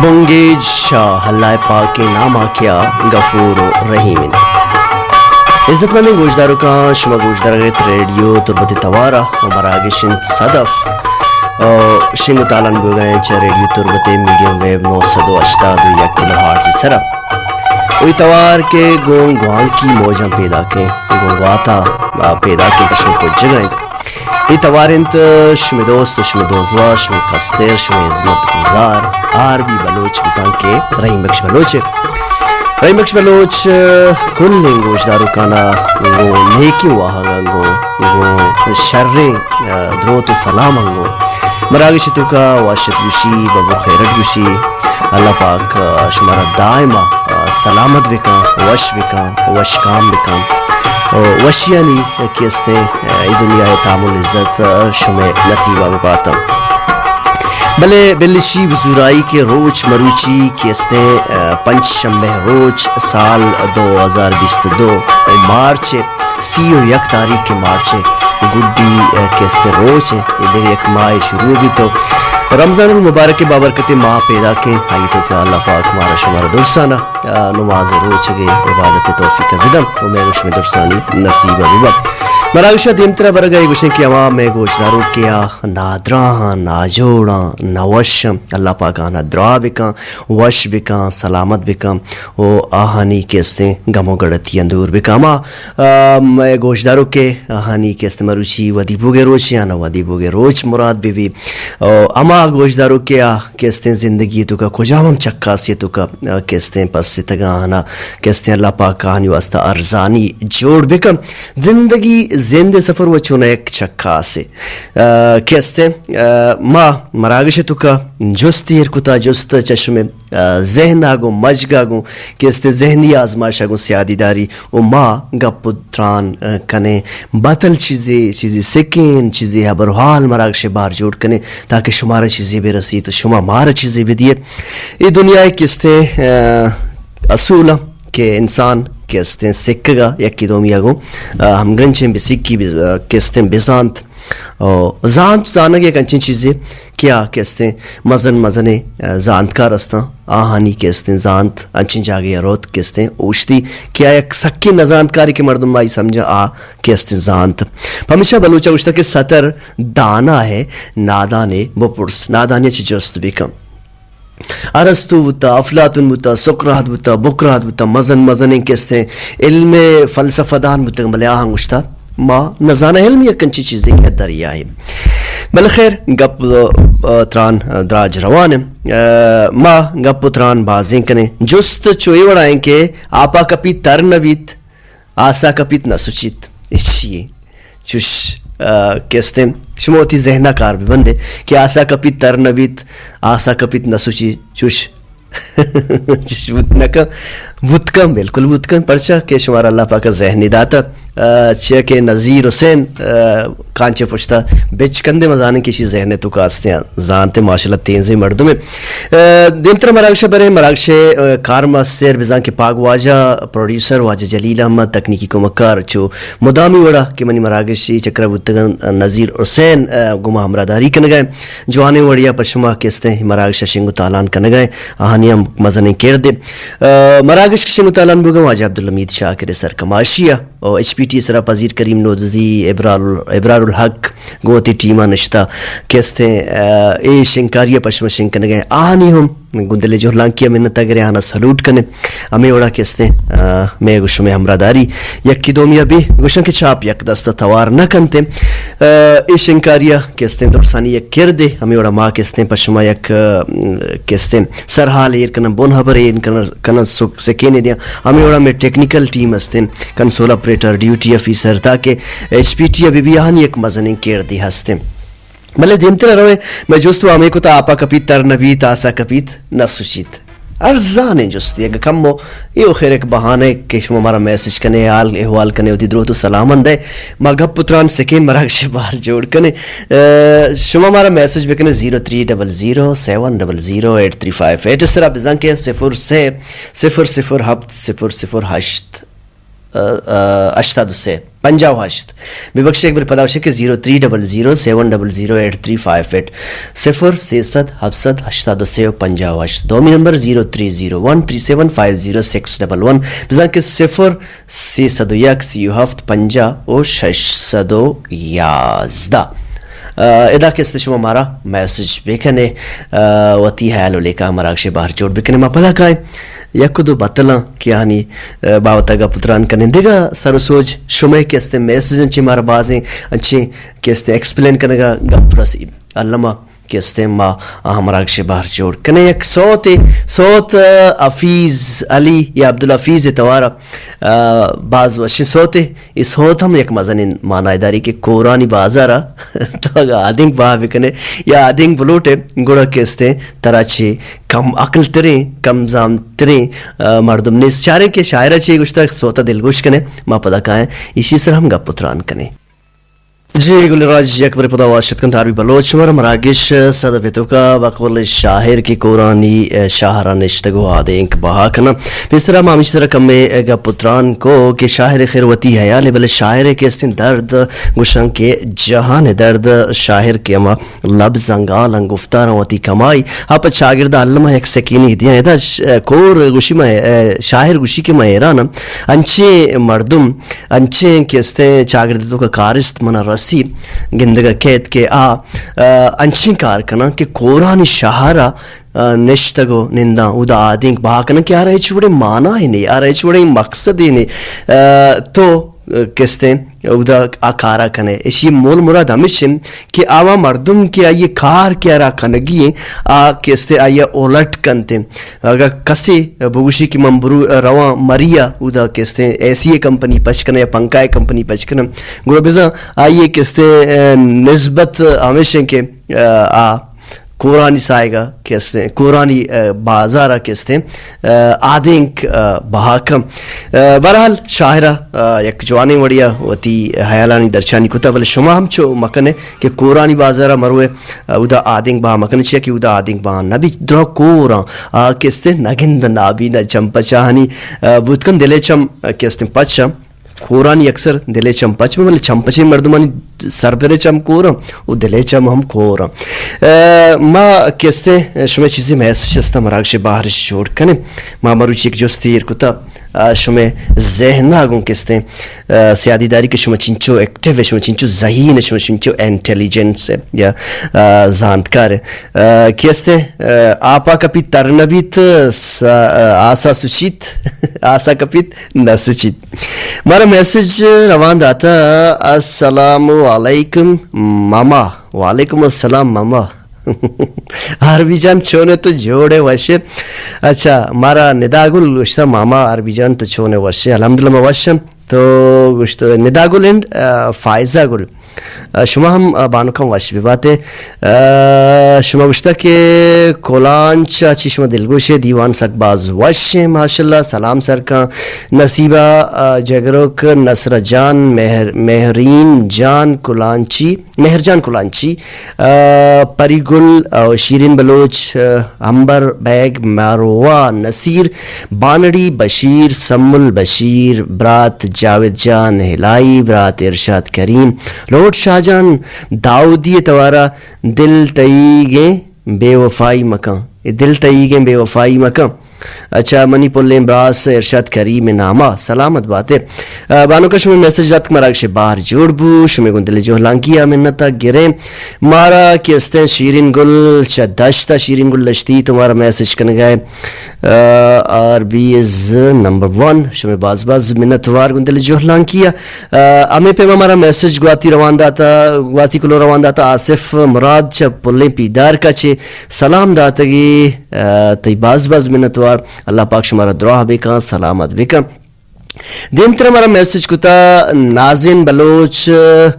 بنگیج شاہ اللہ پاکیں ناما کیا غفور و رحیم انت۔ عزت مندیں گوشداروکاں، شما گوشدارگ ات ریڈیو تربت توارا و مراگش انت صدف و شنگ و تالان بوگا انت چہ ریڈیو تربت میڈیم ویو نو سد و ہشتاد و یک کلو ہارٹز سرا۔ وی توار کہ گوں گوانکی موجاں پیداکیں، گوں گواتا پیداکیں کشم پجگا انت۔ اے توار انت شمے دوست و شمے دوزواہ، شمے کستر، شمے ہزمت گزار آر بی بلوچ، بزاں کہ رحیم بخش بلوچ ء۔ رحیم بخش بلوچ کلیں گوشداروکانا گوں نیکیں واہگاں، گوں، گوں شریں دروت و سلاماں گوں مراگش توکا واشت گوشی، ببو خیرت گوشی۔ اللہ پاک شمارا دائما سلامت بکاں، وش بکاں، وش کام بکاں۔ و وشیانی کہ استیں اے دنیا ء تام و لذت شمئے نصیبا بباتاں۔ بلے بلشی بزورائی کہ روچ مروچی کہ استیں پنچ شنبہ روچ سال دو ہزار بیست و دو مارچ سی و یک تاریخ کہ مارچ گڈی کہ استیں روچ اے دگہ یک ماہ شروع بیتو۔ رمضان المبارک بابرکت ماہ پیداکیں، آئی توکا اللہ پاک مارا شمارا درسانا نماز روچگے عبادت توفیق بدم و مئے گوش مئے درسانی نصیب ببا۔ مراگشا دیمترا برگا اے گوشیں کہ ہما مئے گوشداروکے آ نادراہاں، ناجوڑاں، نوشاں، اللہ پاک آہانا دراہ بکاں، وش بکاں، سلامت بکاں و آہانی کہ استیں گم و گڑتیاں دور بکاں۔ ہما، آ، مئے گوشداروکے آہانی کہ استیں مروچی ودی بوگے روچے آنا ودی بوگے روچ مراد ببی۔ و ہما گوشداروکے آ کہ استیں زندگی توکا کجام ہم چکاسی توکا، آ، کہ استیں پستگاں آنا کہ استیں اللہ پاک آہانی واسطہ ارزانی جوڑ بکن۔ زندگی زند سفر و چون یک چکاسے، آ، کہ استیں، آ، ما مراگش توکا جست ایر کتا، جست چشم، آ، ذہن آ گوں مجگ آ گوں کہ استیں ذہنی آزمائش آ گوں سیادی داری و ما گپ و تران، آ، کنیں بتل چیزے، چیزے سکین، چیزے حبر و حال مراگش بار جوڑ کنیں تاکہ شمارا چیزے برسیت و شما مارا چیزے بدیے۔ اے دنیا ء کہ استیں، آ، اصول کہ انسان کہ استیں سکگا یکی دومی ء گوں، آ، ہمگرنچیں بسکی بز-، آ، کہ استیں بزانت۔ او زانت زانگ یک انچیں چیزے کہ آ کہ استیں مزن مزنیں، آ، زانتکار استاں، آہانی کہ استیں زانت انچیں جاگے ء روت کہ استیں اوشتی کہ آ یک سکیں نزانتکارے کہ مردم آئی سمجھا آ کہ استیں زانت۔ پمیشا بلوچ ء گوشتہ کہ ستر دانا ہے، نادانے بپرس، نادانے چہ جست بکن۔ ارسطو بوتا، افلاطون بوتا، سقراط بوتا، بقراط بوتا، مزن مزنیں کہ استیں علم فلسفہ دان بوتگ، بلے آہاں گوشتا ما نزاناں، علم یک انچیں چیزے کہ دریائے۔ بلے خیر، گپ، آ، تران، آ، دراج روان ایں۔ آ، ما گپ و تران بازیں کنیں۔ جست چو اے وڑا ایں کہ آپا کپیت تر نہ بیت، آسا کپیت نہ سچیت۔ اے چی اے؟ چوش، آ، کہ استیں شما وتی ذہنا کار ببندے کہ آسا کپیت تر نہ بیت، آسا کپیت نہ سچی، چوش۔ چوش بوت نہ کن، بوت کن، بالکل بوت کن، پرچا کہ شمارا اللہ پاک ذہنے داتا۔ آ، چیا کہ نذیر حسین، آ، کانچے پشتا بچکندے، مزانیں کہ اشی ذہن توکا استیں، زانتے ماشاءاللہ تیزیں مردمے۔ آ، دیمترا مراگش بریں، مراگش، آ، کارمستر بزاں کہ پاگ واجہ پروڈیوسر واجہ جلیل احمد، تکنیکی کمکار چو مدامی وڑا کہ منی مراگشی چکرا بوتگن، آ، نذیر حسین، آ، گما ہمراہداری کنگا۔ جوانیں وڑیا پہ شما کہ استیں مراگش شنگ و تالان کنگا۔ آہانی ہم مزنیں کردے۔ آ، مراگش شنگ و تالان بوگا واجہ عبدالحمید شاکر سرکماشیا۔ او ایچ پی ٹی سرا پذیر کریم نودزی، ابرار، ابرار الحق گوں وتی ٹیما نشتہ کہ استیں، آ، اے شنگکاری ء پشم شنگ کنگ ء آہانی ہم گوں دل ء جہلانکی ء منت ء گریں، آہانا سلوٹ کنیں۔ ہمے وڑا کہ استیں، آ، مئے گوں شمئے ہمراہداری یکی دومی ء بی گوشاں کہ چاپ یک دست ء توار نہ کنت۔ آ، اے شنگکاری ء کہ استیں درسانی یک کردے، ہمے وڑا ما کہ استیں پہ شما یک، آ، کہ استیں سرحال ایر کناں، بن ہبر ایر کناں، کناں سک-، سکینے دیاں۔ ہمے وڑا مئے ٹیکنیکل ٹیم استیں، کنسول آپریٹر، ڈیوٹی آفیسر، تاکہ ایچ پی ٹی ء بہ بی آہانی یک مزنیں کردے ہستیں۔ بلے دیمتر ء رویں، مئے جست و ہمے کتا آپا کپیت تر نہ بیت، آسا کپیت نہ سچیت۔ ارزانیں جستے، اگہ کمو اے و خیر یک بہانہ کہ شما مارا میسج کنے، حال احوال کنے، وتی دروت و سلاماں دئے، ما گپ و تران سکیں مراگش بار جوڑ کنیں۔ اے، شما مارا میسج بکنے zero three double zero seven double zero eight three five eight سرا، بزاں کہ صفر سے صفر صفر ہپت صفر صفر ہشت، اے، اے، ہشتاد و سے۔ پنجاہ و ہشت۔ بے بخش، ایک بار پدا وشے کہ zero three double zero seven double zero eight three five eight, صفر سیصد ہپسد ہشتاد و سے و پنجاہ و ہشت۔ دومی number zero three zero one three seven five zero six double one, بزاں کہ صفر سیصد و یک سی و ہفت پنجاہ و شش سد و یازدہ۔ آ، ادا کہ است شما مارا میسج بکنے، آ، وتی حیال و لیکہ مراگش بہر جوڑ بکنے، ما پدا کائیں یک دو بتلاں کہ آنی، آ، بابت گپ تران کنیں۔ دگہ سر و سوج شمئے کہ است میسج انچیں مارا بازیں انچیں کہ است ایکسپلین کنگا گپ رسی۔ الما کہ استیں ما آ مراگش بہر جوڑ کنیں۔ یک سوتے، سوت، آ، حفیظ علی یا عبدالحفیظ توارا، آ، باز وشیں سوتے۔ اے سوت ہم یک مزنیں معنی داری کہ کورانی بازارا تو اگا آدینک بہا بکنے یا آدینک بلوٹے، گڑا کہ استیں ترا چے کم عقل تریں، کم زام تریں، آ، مردم نیست۔ چاریں کہ شاعرہ چے گوشتا، سوتا دلگوش کنے، ما پدا کائیں ایشی سر ہم گپ و تران کنیں۔ جی گل راج، یک برے پدا واشت کنت آر بی بلوچ، شمارا مراگش صد پیتوکا بقول شاعر کہ کورانی، اے، شہرا نشتگ و آدینک بہا کناں۔ پیسرا ما ہمیشی سرا کمے، اے، گپ و تران کو کہ شاعر خیر وتی حیال، بلے شاعر کہ استیں درد گوشاں کہ جہان درد، شاعر کہ ہما لبزاں گالاں گفتاراں وتی کمائی، آ پہ چاگرد الما یک سکینی دیاں۔ ادا ش-، کور گوشی ما، اے، شاعر گوشی کہ ما حیراناں، انچیں مردم انچیں کہ استیں چاگرد توکا کارست منا رسی، گندگا کیت کہ آ، آ، انچیں کار کناں کہ کورانی شہرا، آ، نشتگ و ننداں، اودا آدینک بہا کناں کہ آرا ہچ وڑیں معنی نی، آرا ہچ وڑیں مقصد نی، آ، تو، آ، کہ استیں اودا آ کارا کنے۔ اشی مول مراد ہمیش انت کہ آواں مردم کہ آئی کار کہ آرا کنگی ایں، آ کہ استیں آئی الٹ کنت۔ اگاں کسے بگوشی کہ من برو، رواں مریا، اودا کہ استیں اے سی ءِ کمپنی پچ کناں یا پنکھا ءِ کمپنی پچ کناں، گڑا بزاں آئی ءِ کہ استیں، اے، نسبت ہمیش انت کہ، اے، آ کورانی ساہگا کہ استیں، کورانی، اے، بازارا کہ استیں، اے، آدینک، اے، بہا کن۔ اے، بہرحال شاعرا، اے، یک جوانیں وڑیا وتی حیالانی درشانی کتا، بلے شما ہم چو مکنے کہ کورانی بازارا مروے، اودا آدینک بہا مکن، چیا کہ اودا آدینک بہا نہ بیت، درا کوراں، آ کہ استیں نگند نابینا چم پچاہانی، آ، بوت کن دلے چم، آ، کہ استیں پچ آں۔ کورانی اکثر دلے چم پچ بہ، بلے چم پچیں مردمانی سرپرے چم کوراں و دلے چم ہم کوراں۔ آ، ما کہ استیں شمئے چیزے میسج استاں مراگش بہرش جوڑ کنیں۔ ما مروچی یک جستے ایر کتا۔ آ، شمئے ذہنا گوں کہ استیں، آ، سیادی داری کہ شما چنچو ایکٹیو ئے، شما چنچو ذہین ئے، شما چنچو انٹیلیجنس ئے یا، آ، زانتکار ئے۔ آ، کہ استیں، آ، آپا کپیت تر نہ بیت، س-، آ، آسا سچیت، آسا کپیت نہ سچیت۔ مارا میسج روان داتا، السلام علیکم ماما۔ وعلیکم السلام ماما۔ آر بی جان چون ئے تو؟ جوڑ ئے، وش ئے؟ اچھا، مارا ندا گل گوشتا، ماما آر بی جان تو چون ئے؟ وش ئے؟ الحمدللہ ما وش آں۔ تو گوشت ندا گل اینڈ، آ، فائزہ گل۔ آ، شما ہم، آ، بانکاں وش بہ بات ئے۔ آ، شما گوشتا کہ کلانچ ءَ چی شما دلگوش ئے، دیوان سک باز وش ایں، ماشاءاللہ۔ سلام سرکاں نصیبہ، آ، جگروک، نصرہ جان، مہر-، مہرین جان کلانچی، مہر جان کلانچی، آ، پری گل، آ، شیرین بلوچ، آ، امبر بیگ، ماروا نصیر، بانڑی بشیر، سمل بشیر، برات جاوید جان ہلائی، برات ارشاد کریم، لوٹ شاہ جان داؤدی توارا، دل تئیگیں بے وفائی مکن، اے دل تئیگیں بے وفائی مکن۔ اچھا، منی پلیں براس ارشاد کریم ناما، سلامت بات ئے۔ آ، بانک شمئے میسج داتک، مراگش بہر جوڑ بو، شمئے گوں دل جہلانکی ءَ منت ءَ گریں۔ مارا کہ استیں شیرین گل چہ دشت ءَ، شیرین گل دشتی تو مارا میسج کنگ ءَ ئے۔ آ، R B is number one, شمئے باز باز منت وار گوں دل جہلانکی ءَ۔ آ، ہمے پیما مارا میسج گواتی روان داتا، گواتی کلو روان داتا آصف مراد چہ پلیں پیدارک ءَ چہ سلام داتگی۔ آ، تئی باز باز منتوار، اللہ پاک شمارا دراہ بکن، سلامت بکن۔ دیمتر مارا میسج کتا نازین بلوچ،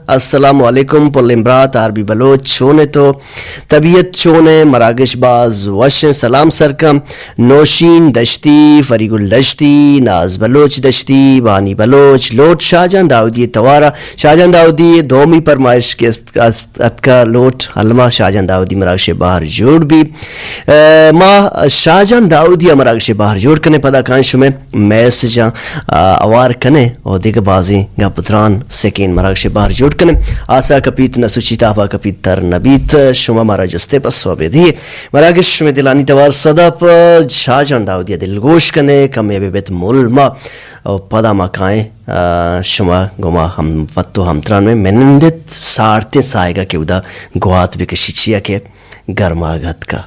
السلام علیکم پلیں برات آر بی بلوچ، چون ئے تو؟ طبیعت چون ئے؟ مراگش باز وش ایں، سلام سرکم۔ نوشین دشتی، فریگل دشتی، ناز بلوچ دشتی، بانی بلوچ، لوٹ شاہ جان داؤدی توارا۔ شاہ جان داؤدی دومی پرمائش کہ است، است، اتکا لوٹ الما شاہ جان داؤدی مراگش بہر جوڑ بی۔ اے، ما شاہ جان داؤدی مراگش بہر جوڑ کنے، پدا کائیں شمئے میسجاں، آ، آ، اوار کنیں و دگہ بازیں گپ و تران سکیں مراگش ءِ بہر جوڑ کنیں۔ آسا کپیت نہ سچیت، آپا کپیت تر نہ بیت، شما مارا جست ءُ پسو بدئے۔ مراگش شمئے دلانی توار صدا پہ شاہجان داودی ءَ دلگوش کنیں، کمے بہ بیت مول ما و پدا ما کائیں، آ، شما گوما ہم پت و ہمتران مئے منندت سارتیں ساہگا کہ اودا گوات بکشی، چیا کہ گرماگ اتکا۔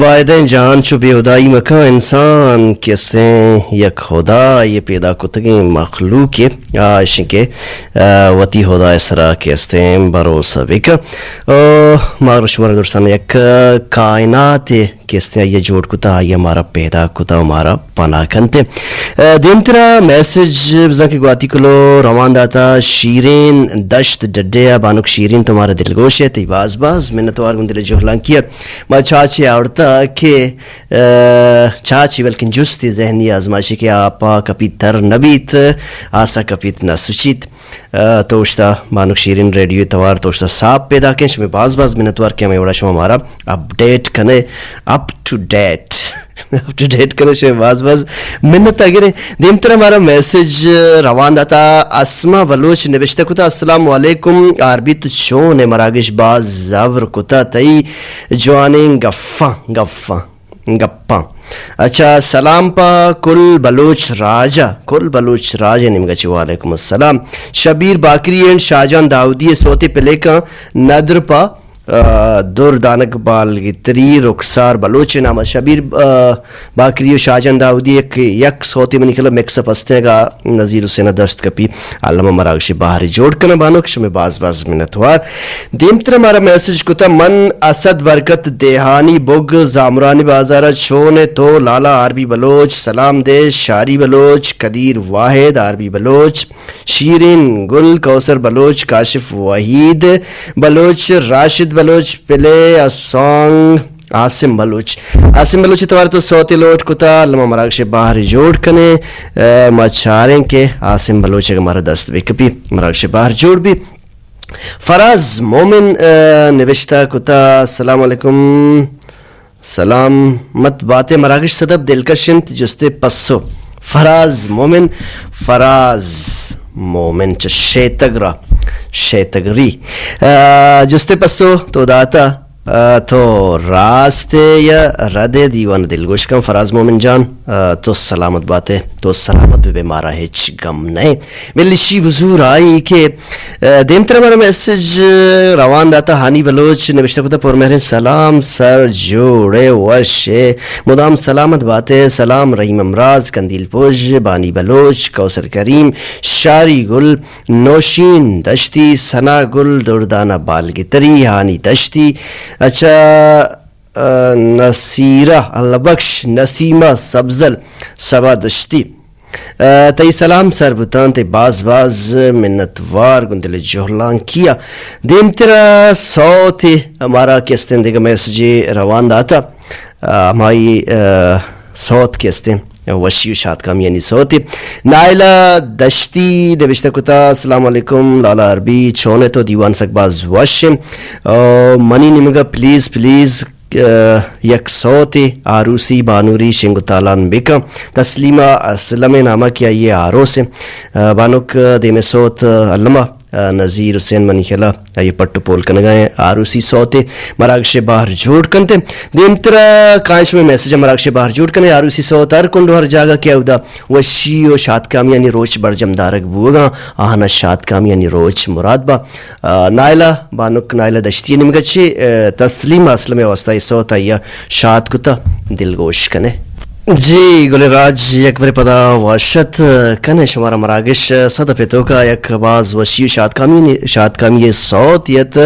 بایدیں جان چو بے ہدائی مکن انسان کہ استیں یک ہدائے پیدا کتگیں مخلوقے، آ، اشیں کہ، آ، وتی ہدائے سرا کہ استیں بھروسہ بکن۔ آ، ما شمارا درستان یک کائناتے کہ استیں آئی ءَ جوڑ کتا، آئی ءَ مارا پیدا کتا و مارا پناہ کنت۔ آ، دیمترا میسج بزاں کہ گواتی کلو روان داتا، شیرین دشت ڈڈے ءَ، بانک شیرین تو مارا دلگوش ئے، تئی باز باز منتوار گوں دل جہلانکی ءَ۔ ما چاچے آورتا کہ، آ، چاچے بلکن جستی ذہنی آزمائشی کہ آپا کپیت تر نہ بیت، آسا کپیت نہ سچیت۔ آ، تو اشتا بانک شیرین ریڈیو توار تو اشتا ساپ پیدا کن۔ شمئے باز باز منتوار کہ ہمے وڑا شما مارا اپڈیٹ کنے، up to date, up to date کنے، شمئے باز باز منت اگرے۔ دیمتر ہمارا میسج روان داتا، اسما بلوچ نوشتہ کتا، السلام علیکم، آر بی تو چون ئے؟ مراگش باز زبر کتا، تئی جوانیں گفاں، گفاں۔ گپاں۔ اچھا، سلام پہ کل بلوچ راجا، کل بلوچ راجا نیمگا چی وعلیکم السلام۔ شبیر باکری اینڈ شاہجان داودی سوتے پلیکاں ندر پہ، آ، دردانک بالگتری رخسار بلوچ نام۔ شبیر، آ، باکری و شاہجان داودی یک، یک سوتے منی کلا مکس اپ ہستیں گا۔ نذیر حسین ءَ دست کپی، الما مراگش بہر جوڑ کناں بانک، شمئے باز باز منتوار۔ دیمتر مارا میسج کتا، من اسد برکت دیہانی بگ زامرانی بازار ءَ، چون ئے تو لالا آر بی بلوچ؟ سلام دے شاری بلوچ، قدیر واحد، آر بی بلوچ، شیرین گل، کوثر بلوچ، کاشف وحید بلوچ، راشد بلوچ، پلے ا سانگ۔ عاصم بلوچ، عاصم بلوچ توار تو سوتے لوٹ کتا، الما مراگش بہر جوڑ کنے۔ آ، ما چاریں کہ عاصم بلوچ اگر مارا دست بکپی، مراگش بہر جوڑ بی۔ فراز مومن، آ، نوشتہ کتا، السلام علیکم۔ سلامت باتے، مراگش صدف دلکش انت، جستے پسو۔ فراز مومن، فراز مومن چہ شیتگ را، شیتگری۔ آ، جستے پسو تو داتا۔ آ، تو راست ئے یا رد ئے؟ دیوان دلگوش کن فراز مومن جان۔ آ، تو سلامت بات ئے، تو سلامت بہ بئے، مارا ہچ گم نہ۔ بلے شی بزور آئی کہ، آ، دیمتر ہمارا میسج روان داتا، ہانی بلوچ نوشتہ کتا، پرمہریں سلام سر، جوڑ ئے، وش ئے، مدام سلامت بات ئے، سلام رحیم امراض، قندیل پوج، بانی بلوچ، کوثر کریم، شاری گل، نوشین دشتی، ثنا گل، دردانہ بالگتری، ہانی دشتی، اچھا، آ، نصیرہ اللہ بخش، نسیمہ سبزل، صبا دشتی۔ آ، تئی سلام سر بوتاں، تئی باز باز منتوار گوں دل جہلانکیا۔ دیمترا سوت ہمارا کہ استیں دگہ میسجے روان داتا۔ آ، ہمائی، آ، سوت کہ استیں وشی و شاتکامیانی سوتے۔ نائلہ دشتی نوشتہ کتا، السلام علیکم لالا عربی، چون ئے تو؟ دیوان سک باز وش ایں۔ آ، منی نیمگا پلیز، پلیز، آ، یک سوتے آروسی بانوری شنگ و تالان بکن۔ تسلیمہ اسلم نامہ کہ آئی آروس ایں۔ آ، بانک دیمے سوت الما آ، نذیر حسین منی خیالا آئی پٹ و پول کنگا ایں، آروسی سوتے مراگش بہر جوڑ کنتے۔ دیمترا کائیں شمے میسج مراگش بہر جوڑ کنے، آروسی سوت ہر کنڈو ہر جاگہ کہ اودا وشی و شاتکامیانی روچ برجم دارگ بوگا، آہانا شاتکامیانی روچ مراد با۔ آ، نائلہ بانک نائلہ دشتی نیمگا چے، آ، تسلیم اسلم واسطہ اے سوت آئی شات کتا، دلگوش کنے۔ جی گل راج، یک برے پدا وش ات کنیں شمارا مراگش صدف ءِ توکا یک باز وشی و شاتکامی، شاتکامی سوت یت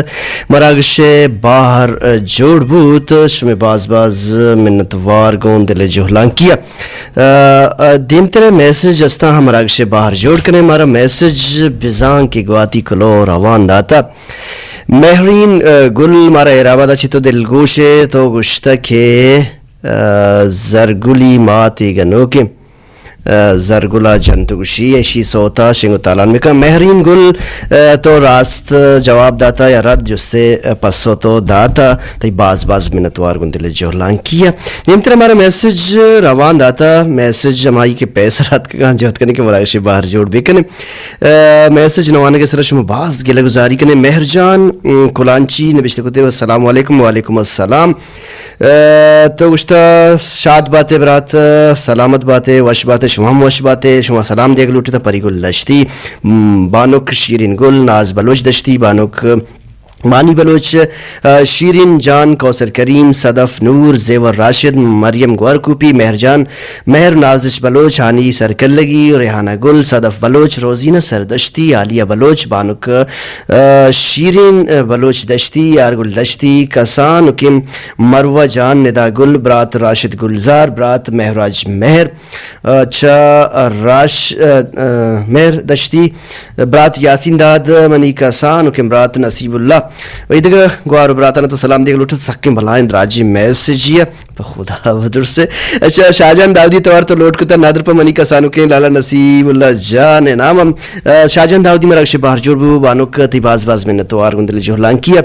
مراگش بہر جوڑ بوت، شمے باز باز منتوار گوں دل جہلانکی ءَ۔ آ، آ، دیمتر میسج استاں ہم مراگش بہر جوڑ کنیں، مارا میسج بزاں کہ گواتی کلو روان داتا۔ مہرین، آ، گل مارا حیرآباد ءَ چہ تو دلگوش ئے، تو گوشتہ کہ آ، زرگلی ماتے گنوکیں۔ ء، زرگل ء جنت گوشی، ایشی سوت ء شنگ و تالان بکن۔ مہرین گل، ء، تو راست جواب داتا یا رد جستے، ء، پسو تو داتا، تئی باز باز منتوار گوں دل جہلانکی ء۔ دیمتر ہمارا میسج روان داتا، میسج ہمائی کہ پیسر اتکگاں، جہد کنے کہ مراگش بہر جوڑ بکنے۔ ء، میسج نوانگ سر شما باز گلہ گزاری کنے۔ مہر جان، م، کلانچی نبشتہ کتے، السلام علیکم۔ وعلیکم السلام۔ ء، تو گوشتہ، شاد باتے برات، سلامت باتے، وش باتے، شما ہم وش باتے۔ شما سلام دیگ لوٹتہ پری گل دشتی، م، بانک شیرین گل، ناز بلوچ دشتی، بانک مانی بلوچ، ء، شیرین جان، کوثر کریم، صدف نور، زیور راشد، مریم گوہر کوپی، مہر جان، مہر نازش بلوچ، ہانی سرکلگی، ریحانہ گل، صدف بلوچ، روزینہ سردشتی، عالیہ بلوچ، بانک، ء، شیرین، ء، بلوچ دشتی، یار گل دشتی، کسان کم مروہ جان، ندا گل، برات راشد گلزار، برات مہراج مہر، ء، چہ راش، ء، ء، مہر دشتی، برات یاسین داد، منی کسان و کم برات نصیب اللہ۔ و ایدگہ گوار و براتانا تو سلام دیگ لوٹت، سکیں بلائیں دراجیں میسجی ء۔ پہ خدا بدرسے۔ اچھا، شاہجان داودی توار تو لوٹ کتا، نادر پہ منی کسانو کیں لالا نصیب اللہ جان نام ہم۔ ء، شاہجان داودی مراگش بہر جوڑ بو، بانک تئی باز باز منت وار گوں دل جہلانکی ء۔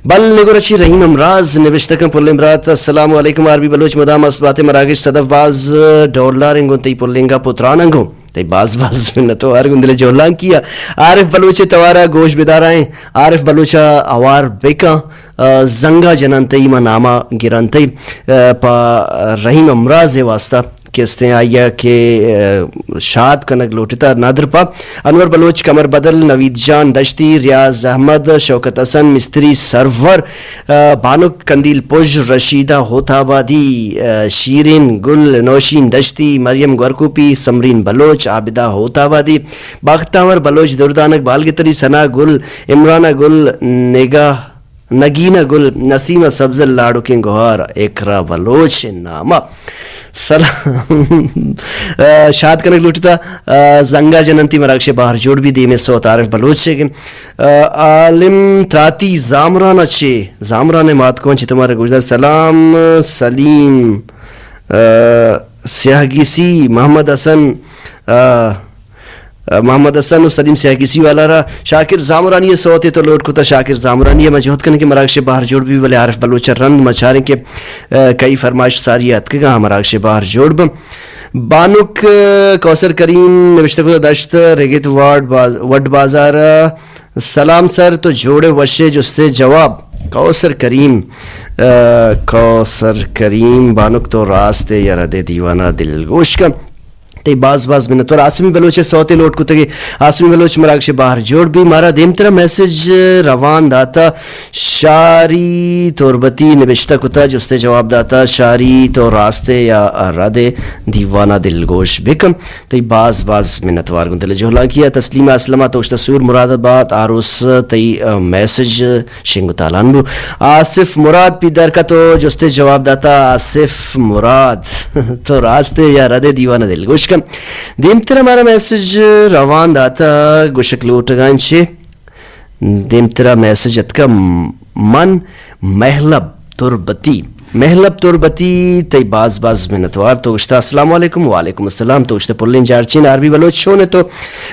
بل نگور چی رحیم امراض نوشتہ کن پلیں برات، السلام علیکم، آر بی بلوچ مدام است باتے، مراگش صدف باز ڈولدار انگوں تئی پلنگا پتران انگوں۔ تئی باز باز منت وار گوں دل جہلانکی ء۔ عارف بلوچ توارا گوش بدارائیں، عارف بلوچ ء ہوار بکن، ء، زنگا جنان تئی ما ناما گران تئی، ء، پہ رحیم امراض واسطہ کہ استیں آئی ء کہ، ء، شاد کنگ لوٹتا۔ نادر پہ انور بلوچ، کمر بدل، نوید جان دشتی، ریاض احمد، شوکت حسن، مستری سرور، ء، بانک کندیل پژ، رشیدہ ہوت آبادی، ء، شیرین گل، نوشین دشتی، مریم گورکوپی، سمرین بلوچ، عابدہ ہوت آبادی، بختاور بلوچ، دردانک بالگتری، ثنا گل، عمرانہ گل، نگاہ نگینہ گل، نسیمہ سبزل، لاڑکیں گہار، اقرا بلوچ نامہ۔ سلام۔ ء، شاد کنگ لوٹتا، ء، زنگا جننتی مراگش بہر جوڑ بی، دیمے سوت عارف بلوچ ء کہ، ء، عالم تراتی زامران چے، زامران مات کون چے تمہارے گوشدار۔ سلام سلیم، ء، سیاہ گیسی، محمد حسن، ء، محمد حسن و سلیم سیاہ گیسی والا را۔ شاکر زامرانی ء سوتے تو لوٹ کتا، شاکر زامرانی ء ما جہد کنیں کہ مراگش بہر جوڑ بی، بلے عارف بلوچ ء رند ما چاریں کہ، ء، کئی فرمائش ساری اتکگا مراگش بہر جوڑ بن۔ بانک، ء، کوثر کریم نوشتہ کتا، دشت رگت وارڈ باز-، وڈ بازار ء۔ سلام سر، تو جوڑے وشے، جستے جواب۔ کوثر کریم، ء، کوثر کریم بانک تو راستے یا ردے دیوانہ دلگوش کن۔ تئی باز باز منتوار۔ آسمی بلوچ ء سوتے لوٹ کتگے۔ آسمی بلوچ مراگش بہر جوڑ بی۔ مارا دیمترا میسج روان داتا، شاری تربتی نبشتہ کتا، جستے جواب داتا، شاری تو راستے یا ردے دیوانہ دلگوش بکن۔ تئی باز باز منتوار گوں دل جہلانکی ء۔ تسلیم اسلم ء تو گوشتہ سور مراد آباد آروس تئی، ء، میسج شنگ و تالان بو۔ آصف مراد پیدرکہ تو جستے جواب داتا۔ آصف مراد تو راستے یا ردے دیوانہ دلگوش کن۔ دیمتر ہمارا میسج روان داتا گوشک لوٹگان چے۔ دیمترا میسج اتکا، من مہلب تربتی۔ مہلب تربتی تئی باز باز منتوار۔ تو گشتا السلام علیکم۔ وعلیکم السلام۔ تو گشتا پلین جارچین آر بی بلوچ شون تو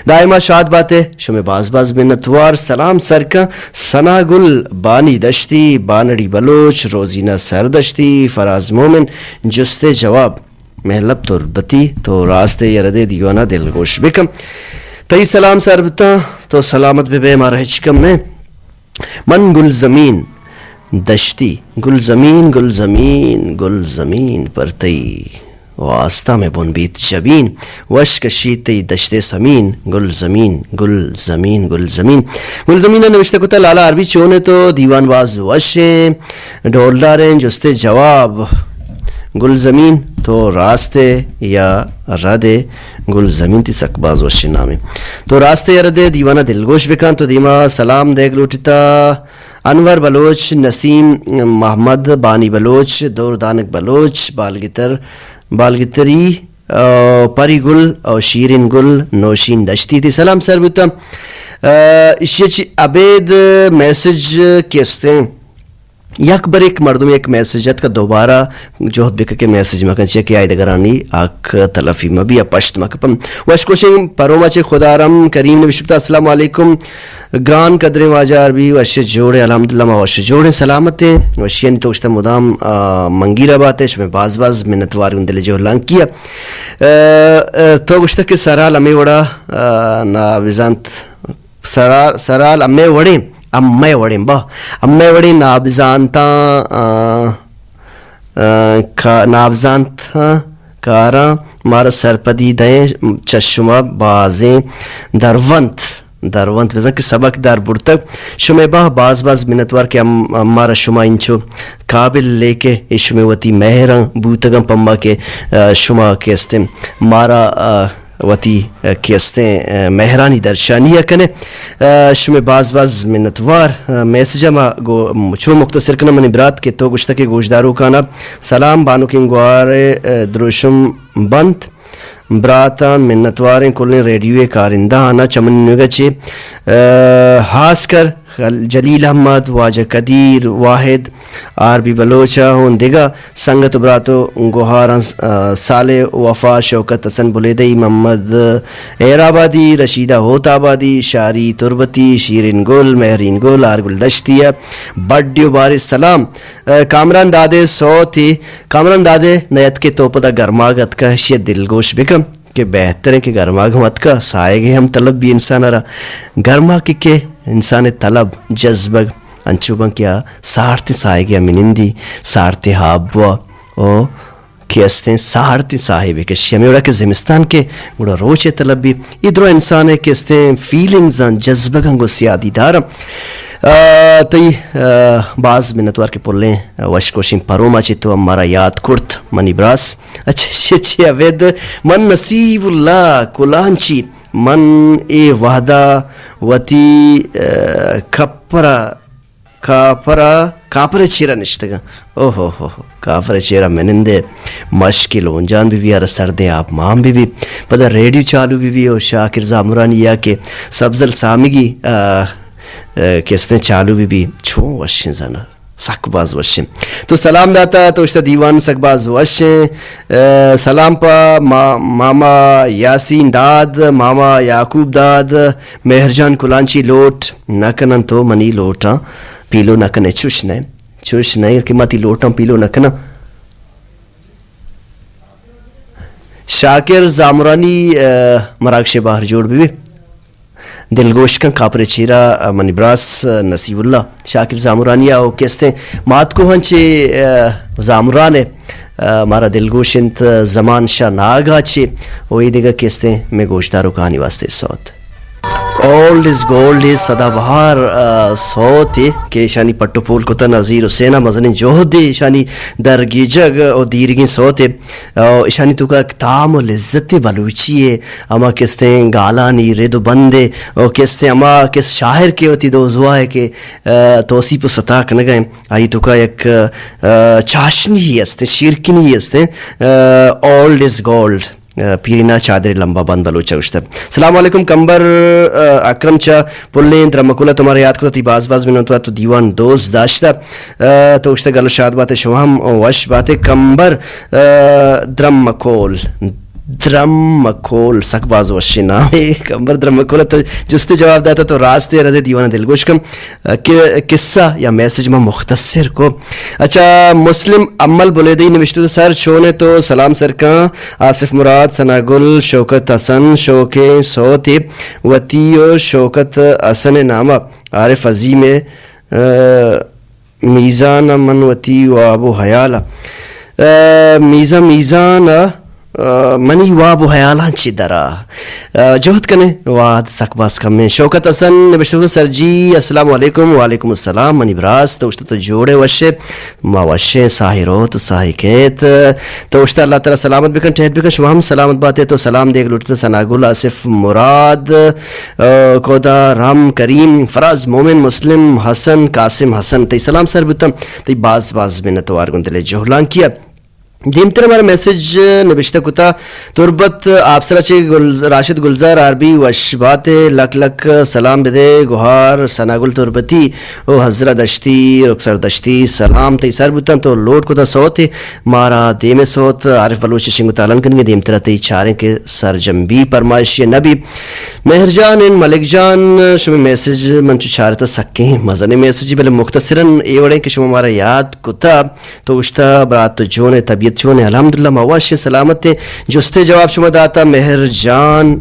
دائما شاد باتے۔ شمے باز باز منتوار۔ سلام سرکا ثنا گل، بانی دشتی، بانڑی بلوچ، روزینہ سردشتی، فراز مومن۔ جستے جواب مہلب تربتی تو راستے یا ردے دیوانہ دلگوش بکن۔ تئی سلام سر بتاں، تو سلامت ببے، مارا ہچ کم نہ۔ من گلزمین دشتی، گلزمین، گلزمین، گلزمین، پر تئی واسطہ میں بن بیت جبین، وش کشی تئی دشتے سمین، گلزمین، گلزمین، گلزمین۔ گلزمین ء نوشتہ کتا، لالا آر بی چون ء تو دیوان باز وش ایں۔ ڈولداریں جستے جواب۔ گلزمین تو راستے یا ردے؟ گلزمین تی سک باز وشیں نامے۔ تو راستے یا ردے دیوانہ دلگوش بکن۔ تو دیما سلام دیگ لوٹتا انور بلوچ، نسیم محمد، بانی بلوچ، دور دانک بلوچ، بالگتر، بالگتری، آ، پری گل او شیرین گل نوشین دشتی تی سلام سر بوتا۔ آ، اشی چی ابید میسج کستیں۔ یک بریک مردم یک میسج اتکا، دوبارہ جہد بکن کہ میسج مکن، چیا کہ آئی دگرانی حق تلفی مبی یا پشت مکپن۔ وشکوشیں پروما چے خدارم کریم نوشتہ، السلام علیکم۔ گران قدریں واجہ آر بی، وش جوڑے؟ الحمدللہ ما وش جوڑیں، سلامتیں۔ وشیانی تو گشتہ مدام، آ، منگیرہ باتے، شمے باز باز منتوار گوں دل جہلانکی ء۔ آ، آ، تو گشتہ کہ سرال ہمے وڑا، آ، نا بزانت سرا-، سرال ہمے وڑیں، ہمے وڑیں با، ہمے وڑیں نابزانتاں، آ، آ، کا-، نابزانتاں کاراں مارا سرپدی دئیں، چہ شما بازیں درونت، درونت بزاں کہ سبق در برتگ۔ شمے با باز باز منتوار کہ ہم-، ہمارا شما انچو قابل لیکہ اے شمے وتی مہراں بوتگاں پما کہ، آ، شما کہ استیں مارا، آ، وتی، آ، کہ استیں، آ، مہرانی درشانی ء کنے۔ آ، شمے باز باز منتوار۔ آ، میسج ء ما گو چون مختصر کناں منی برات کہ تو گشتہ کہ گوشداروکانا سلام، بانکیں گوار ء، آ، دروشم بنت۔ براتاں منتواریں کلیں ریڈیو ء کارندہ آناں چہ منی نیمگ ء چہ، آ، ہاسکر خل-، جلیل احمد، واجہ قدیر، واحد، آر بی بلوچ ء ہوں دگہ سنگت و برات و گوہاراں، آ، صالح وفا، شوکت حسن بلیدئی، محمد ہیرآبادی، رشیدہ ہوت آبادی، شاری تربتی، شیرین گل، مہرین گل، آر گل دشتی ء بڈی و بارے سلام۔ آ، کامران دادے سوتے، کامران دادے نیتکے تو پدا گرماگ اتکا، اشی ء دلگوش بکن۔ کہ بہتر انت کہ گرماگ ہم اتکا، ساہگے ہم طلب بی انسان ء را۔ گرماگ کہ کہ انسان ء طلب جذبگ انچو بن کہ آ سارتیں ساہگے ہم نندی، سارتیں ہاب بوا او کہ استیں سارتیں ساہے بکشی۔ ہمے وڑا کہ زمستان کہ گڑا روچ ء طلب بی، ای درو انسان ء کہ استیں فیلنگز آں، جذبگاں گوں سیادی داراں۔ آ، تئی، آ، باز منتوار کہ پلیں، آ، وشکوشیں پروما چہ تو ہم مارا یاد کرت منی براس۔ اچھا، چے، چے ابید، من نصیب اللہ کلانچی، من اے وہدا وتی، آ، کپرا، کاپرا، کاپرے چیرا نشتگاں۔ اوہو ہو ہو، کاپرے چیرا منندے مشکی لونجان بی بی، ارا سردیں آپ مان بی بی۔ پدا ریڈیو چالو بی بی او شاکر زامرانی یا کہ سبزل سامگی، آ، آ، کستیں چالو بی بی۔ چون وشیں زانا۔ سک باز وشیں۔ تو سلام داتا، تو اشتا دیوان سک باز وشیں۔ آ، سلام پا ما-، ماما یاسین داد، ماما یعقوب داد، مہرجان کلانچی لوٹ نہ کنن تو منی لوٹاں پیلو نہ کنے۔ چوش نہ، چوش نہ کہ ما تی لوٹاں پیلو نہ کناں۔ شاکر زامرانی، آ، مراگش بہر جوڑ بی بی۔ دلگوش کن کاپرے چیرا، آ، منی براس، آ، نصیب اللہ شاکر زامرانی ء او کستیں مات کوہن چے، آ، زامران ء، آ، مارا دلگوش انت زمان شاہ ناگا چے او اے دگہ کستیں میں گوشداروکانی واسطے سوت۔ اولڈ از گولڈ ء سدا بہار، آ، سوت ء کہ ایشانی پٹ و پول کتہ نذیر حسین ء مزنیں جہد ء ایشانی درگیجگ و دیرگیں سوت ء۔ او ایشانی توکا یک تام و لذت بلوچی ء، ہما کستیں گالانی رد و بند ء، او کستیں ہما کس شاعر کہ وتی دوزواہ ء کہ، آ، توسیپ و ستا کنگ ء، آئی توکا یک، آ، چاشنی است، شیرکنی است، آ، اولڈ از گولڈ۔ آ، پیرینا چادرے لمبا بند بلوچ ء گوشتہ۔ سلام علیکم کمبر، آ، اکرم چہ پلیں درمکول ء تو مارا یاد کتہ، تی باز باز منتوار، تو دیوان دوست داشتہ۔ آ، تو گوشتہ گل و شاد باتے، شما ہم وش باتے کمبر، آ، درمکول۔ درمکول سک باز وشیں نامے کمبر درمکول ء تو جست جواب داتا، تو راست ء ردے دیوان ء دلگوش کن۔ کہ قصہ یا میسج ما مختصر کو۔ اچھا، مسلم امل بلیدئی نوشتہ، سر چونے تو سلام سر کن، آصف مراد، ثنا گل، شوکت حسن، شوکیں سوتے وتی و شوکت حسن نامہ عارف عظیم، آ، میزان من وتی واب و حیال، آ، میزان، میزان، آ، آ، منی واب و حیالاں چی درا۔ آ، جہد کنے، واد سک باز کمیں۔ شوکت حسن نبشتہ کتہ، سر جی، السلام علیکم۔ وعلیکم السلام، منی براس، تو اشتہ تو جوڑے وشے، ما وشے، ساہی رو تو ساہی کیت۔ تو اشتہ اللہ تعالی سلامت بکن، ٹھیٹ بکن، شما ہم سلامت باتے۔ تو سلام دیگ لوٹتے ثنا گل، آصف مراد، آ، کودا رام کریم، فراز مومن، مسلم حسن، قاسم حسن، تئی سلام سر بوتم، تئی باز باز منت وار گوں دلے جہلانکیا۔ دیمتر ہمارا میسج نبشتہ کتا، تربت آپسرا چہ گل-، راشد گلزار آر بی وش باتے، لک لک سلام بدے، گوہار ثنا گل تربتی و حضرہ دشتی، رخسار دشتی، سلام تئی سر بوتن، تو لوٹ کتا سوتے، مارا دیمے سوت عارف بلوچ شنگ و تالان کنگے، دیمترا تئی چاریں کہ سرجم بی، پرمائشی نبی۔ مہر جان ان ملک جان، شمے میسج من چو چارتا، سکیں مزنیں میسجی، بلے مختصراً اے وڑیں کہ شما مارا یاد کتا۔ تو گوشتہ، برات تو جون ئے، طبیعت چون ئے؟ الحمدللہ ما وش ایں، سلامت ایں۔ جستے جواب شما داتا مہر جان،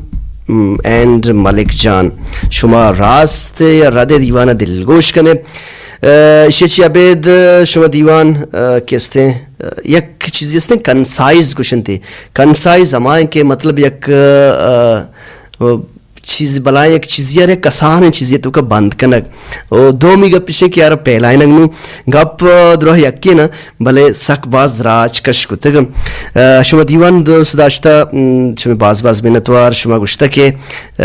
م، اینڈ ملک جان۔ شما راست ئے یا رد ئے، دیوان ءَ دلگوش کن ئے۔ ءَ، ایشی چی ابید شما دیوان، ءَ، کہ استیں، ءَ، یک چیزے استیں کنسائز گوشنتے۔ کنسائز ہما ایں کہ مطلب یک، ءَ، ءَ، چیز بلائیں یک چیزے ءَ را کسانیں چیزے توکا بند کنگ۔ او دومی گپ ایش کہ یار پھیلائینگ نوں گپ دراہ یکے نہ، بلے سک باز راج کش کتگ۔ ءَ، شما دیوان دوست داشتہ، م، شما باز باز منتوار۔ شما گوشتہ کہ، ءَ،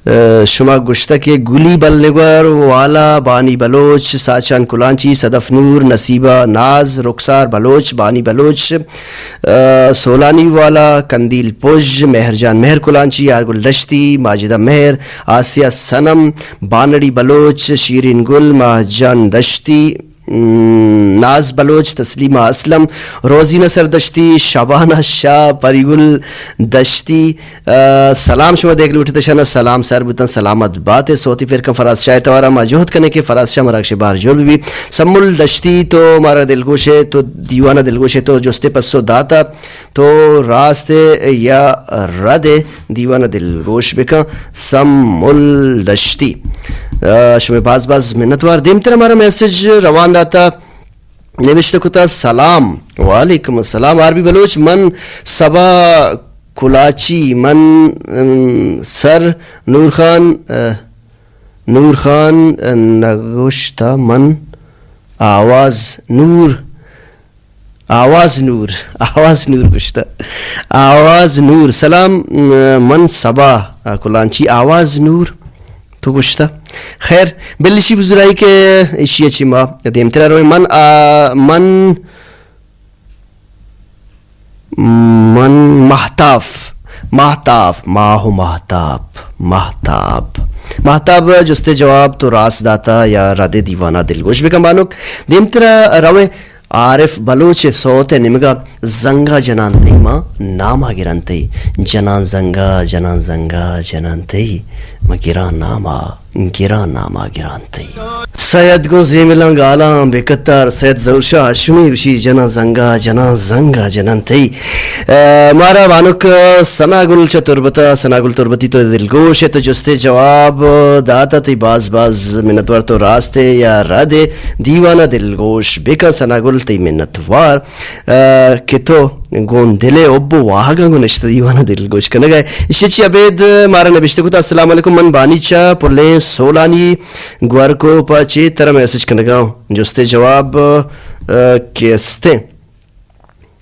ءَ، شما گوشتہ کہ گلی بلگور والا بانی بلوچ، ساچان کلانچی، صدف نور، نصیبہ ناز، رخسار بلوچ، بانی بلوچ، ءَ، سولانی والا، کندیل پژ، مہر جان مہر کلانچی، یارگل دشتی، ماجدہ مہر، آسیہ صنم، بانڑی بلوچ، شیرین گل، ماہ جان دشتی، م، ناز بلوچ، تسلیمہ اسلم، روزینہ سردشتی، شبانہ شاہ، پری گل دشتی، ءَ، سلام شما دیگ لوٹیت، شنا سلام سر بوتن، سلامت بات ئے۔ سوتی فرقہ فراز شاہ توارا ما جہد کنے کہ فراز شاہ مراگش بار جوڑ بی۔ سمل دشتی تو مارا دلگوش ئے، تو دیوانہ دلگوش ئے، تو جستے پسو داتا، تو راست ئے یا رد ئے، دیوانہ دلگوش بکن۔ سمل دشتی، ءَ، شمے باز باز منتوار۔ دیمتر ہمارا میسج روان داتا۔ نبشتہ کتا، سلام۔ وعلیکم السلام۔ آر بی بلوچ، من صبا کلاچی، من، ام، سر نور خان، ءَ، نور خان، ءَ، نگوشتہ من آواز نور، آواز نور، آواز نور گوشتہ۔ آواز نور، سلام، ام، من صبا، ءَ، کلانچی، آواز نور۔ تو گوشتہ۔ خیر، بل ایشی بزرائی کہ ایشی چی ما دیمترا رویں۔ من، آ، من، من ماہتاف، ماہتاف، ماہ و ماہتاپ، ماہتاپ۔ ماہتاب جستے جواب تو راست داتا یا رد ئے، دیوانہ دلگوش بکن بانک۔ دیمترا رویں۔ عارف بلوچ ءِ سوت ءِ نیمگا زنگا جنان تئی ما ناما گران تئی، جنان زنگا، جنان زنگا جنان تئی، ما گران ناما، گران ناما گران تئی۔ سید گوں زیملاں گالاں بہ کتار، سید ظہور شاہ ہاشمی گوشی، جنان زنگا، جنان زنگا جنان تئی۔ ءَ، مارا بانک ثنا گل چہ تربت ءَ، ثنا گل تربتی تو دلگوش ئے، تو جستے جواب داتا، تئی باز باز منتوار، تو راست ئے یا رد ئے، دیوانہ دلگوش بکن۔ ثنا گل تئی منتوار، ءَ، کہ تو گوں دل ءِ حب و واہگاں گوں نشتہ، دیوانہ دلگوش کنگ ءَ ئے۔ ایشی چی ابید مارا نبشتہ کتا، السلام علیکم، من بانی چہ پلیں سولانی گورکوپ ءَ چہ ترا میسج کنگاں۔ جستے جواب، ءَ، کہ استیں۔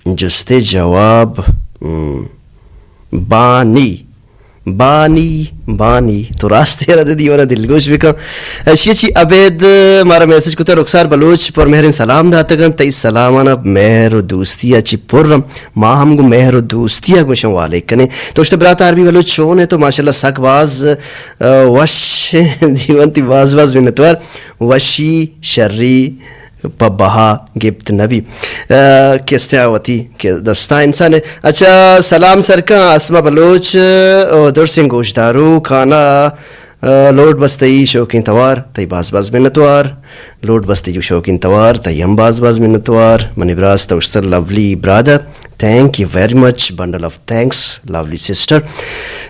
جستے جواب، م، بانی، بانی، بانی۔ تو راست ئے، رد ئے، دیوانہ دلگوش بکن۔ ایشی چی ابید مارا میسج کتا، رخسار بلوچ پر مہریں سلام داتگن، تئی سلامانا مہر و دوستی ءَ چی پرم، ما ہم گوں مہر و دوستی ءَ گوشاں والے کنے۔ تو گوشتہ برات آر بی بلوچ چون ئے؟ تو ماشاءاللہ سک باز، ءَ، وش دیوان تئی، باز باز منتوار۔ وشی شری پہ بہا گپت نبی۔ ءَ، کستیا وتی کہ دستا انسان ئے۔ اچھا، سلام سرکاں، اسما بلوچ، ءَ، درسیں گوشدارو کانا، ءَ، لوٹ بس تئی شوقیں توار، تئی باز باز منتوار۔ لوٹ بس تئی شوقیں توار، تئی ہم باز باز منتوار۔ منی براس تو اشتر لولی برادر۔ Thank you very much, bundle of thanks, lovely sister.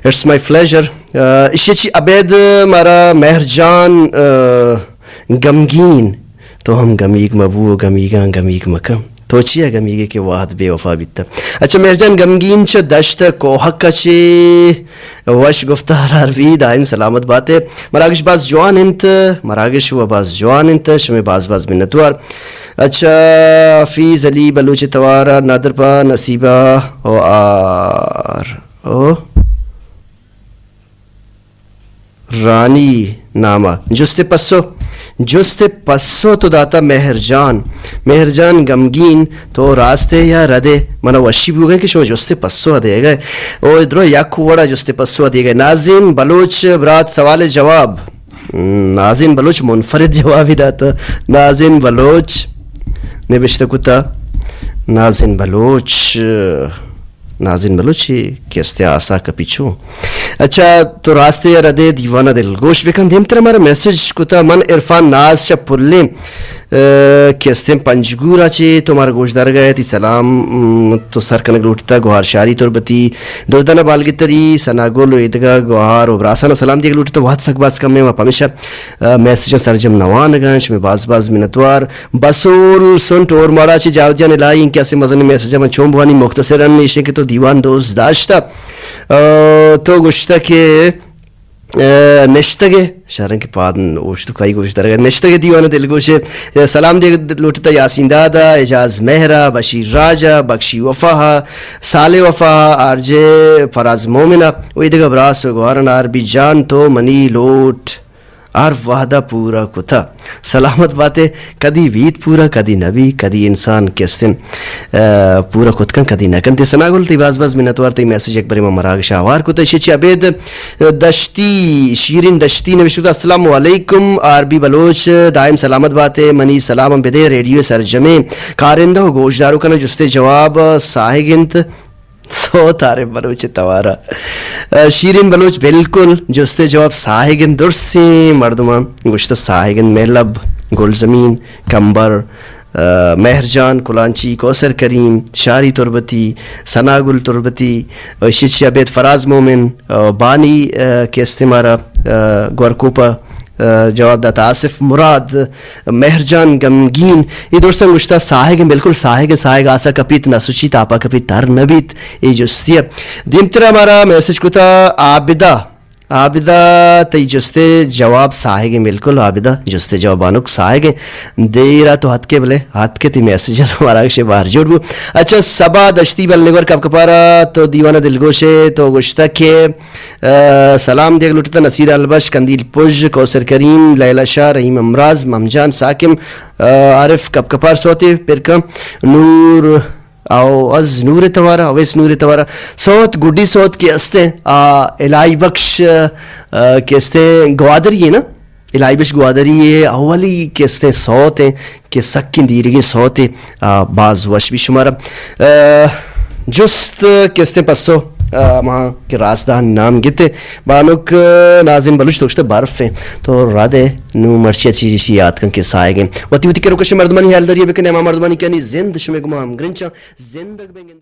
It's my pleasure. ءَ، ایشی چی ابید مارا مہر جان، ءَ، گمگین، تو ہم گمیگ مبو و گمیگاں گمیگ مکن۔ تو چیا گمیگے کہ وہد بے وفا بیتہ۔ اچھا، مہر جان گمگین چہ دشت کوہک چے وش گفتار آر بی، دائم سلامت باتے۔ مراگش باز جوان انت، مراگش و باز جوان انت، شمے باز باز منتوار۔ اچھا، حفیظ علی بلوچ توار، نادر پا نصیبہ و آر او رانی نامہ۔ جست پسو، جست ءِ پسو تو داتا مہر جان۔ مہر جان گمگین، تو راست ئے یا رد ئے؟ منا وشی بوگئے کہ شما جست ءِ پسو ءَ دیگئے۔ او درو یک وڑا جست ءِ پسو ءَ دیگئے۔ نازین بلوچ برات سوال ءِ جواب۔ ہم، نازین بلوچ منفرد جوابی داتا۔ نازین بلوچ نبشتہ کتا۔ نازین بلوچ۔ نازین بلوچ، اے کہ استیں آسا کپی چو۔ اچھا، تو راستے ءَ ردے دیوانہ دلگوش بکن۔ دیمتر ہمارا میسج کتا، من عرفان ناز چہ پلیں، آ، کہ استیں پنجگور ءَ چے تو مارا گوش دارگا ئے، تی سلام، م، تو سر کنگ لوٹتا، گوہار شاری تربتی، دردانہ بالگتری، ثنا گل و ایدگہ گوہار و براسانا سلام دیگ لوٹتا، وہد سک باز کم ایں، ما پمیشا، آ، میسجاں سرجم نوانگاں، شمے باز باز منتوار۔ بسول سنٹ اور ماڑا چہ جاودیان الہی کہ اسے مزن میسج من چون بوانی مختصرا ایشیں کہ تو دیوان دوست داشتا۔ آ، تو گوشتا کہ، آ، نشتگے، شرن کہ پاد اوشت کائی گوشت درگا۔ نشتگے دیوان دلگوشے، سلام دے لوٹتا یاسین دادا، اعجاز مہرا، بشیر راجا، بخشی وفا، صالح وفا، آر جے فراز مومنا، و ایدگہ براس و گوارن آر بی جان تو منی لوٹ ہر وہدا پورا کتا۔ سلامت باتے، کدی بیت پورا، کدی نبی، کدی انسان کہ استیں، آ، پورا کت کن، کدی نہ کن۔ تی ثنا گل، تی باز باز منتوار، تی میسج یک برے ما مراگش آوار کتا۔ ایشی چی ابید دشتی، شیرین دشتی نوشتہ کتا، السلام علیکم، آر بی بلوچ، دائم سلامت باتے، منی سلام ہم بدے، ریڈیو سرجمیں کارندہ و گوشدارو کنا جستے جواب ساہگ انت۔ سوت عارف بلوچ توارا۔ آ، شیرین بلوچ بالکل جست ءِ جواب ساہگ انت، درسیں مردماں گوشتہ ساہگ انت، مہلب، گلزمین، کمبر، آ، مہرجان، کلانچی، کوثر کریم، شاری تربتی، ثنا گل تربتی، و ایشی چیا بیت فراز مومن، آ، بانی، آ، کہ استیں مارا، آ، گورکوپا، آ، جواب داتا آصف مراد، مہرجان گمگین۔ اے درستاں گوشتا ساہگ انت، بالکل ساہگ انت، ساہگ آسا کپیت، نہ سچیت، آپا کپیت، تر نہ بیت۔ اے جستی ءَ۔ دیمترا مارا میسج کتا عابدہ۔ عابدہ، تئی جست ءِ جواب ساہگ انت، بالکل عابدہ، جست ءِ جواب بانک ساہگ انت۔ دیرا تو ہتکے بلے، ہتکے تی میسج ءَ تو مارا گشے بہر جوڑ بو۔ اچھا، صبا دشتی بل نگور کپ کپارا تو دیوانہ دلگوشے تو گوشتا کہ آ، سلام دیگ لوٹتا نصیر البش، قندیل پژ، کوثر کریم، لیلا شاہ، رحیم امراز، ممجان ساکم، آ، عارف کپ کپار سوتے پرکاں، نور، او از نور توارا، اویس نور توارا، سوت گڈی سوت کہ استیں، آ، الہی بخش، آ، کہ استیں گوادری ہے نا؟ الہی بخش گوادری ءِ اولی کہ استیں سوت انت کہ سکیں دیرگیں سوتے، آ، باز وش بی شمارا۔ آ، جست کہ استیں پسو، آ، ما کہ رازدان نام گتے۔ بانک نازن بلوچ تو گشتہ برف انت۔ تو رد ئے نوں مرچی چیزی یات کن کہ ساہگ انت۔ وتی وتی کرو کشے مردمانی حیالداری بکنے، ہما مردمانی کہ آنی زند شمے گما ہمگرنچاں زندگ بیں گندگ۔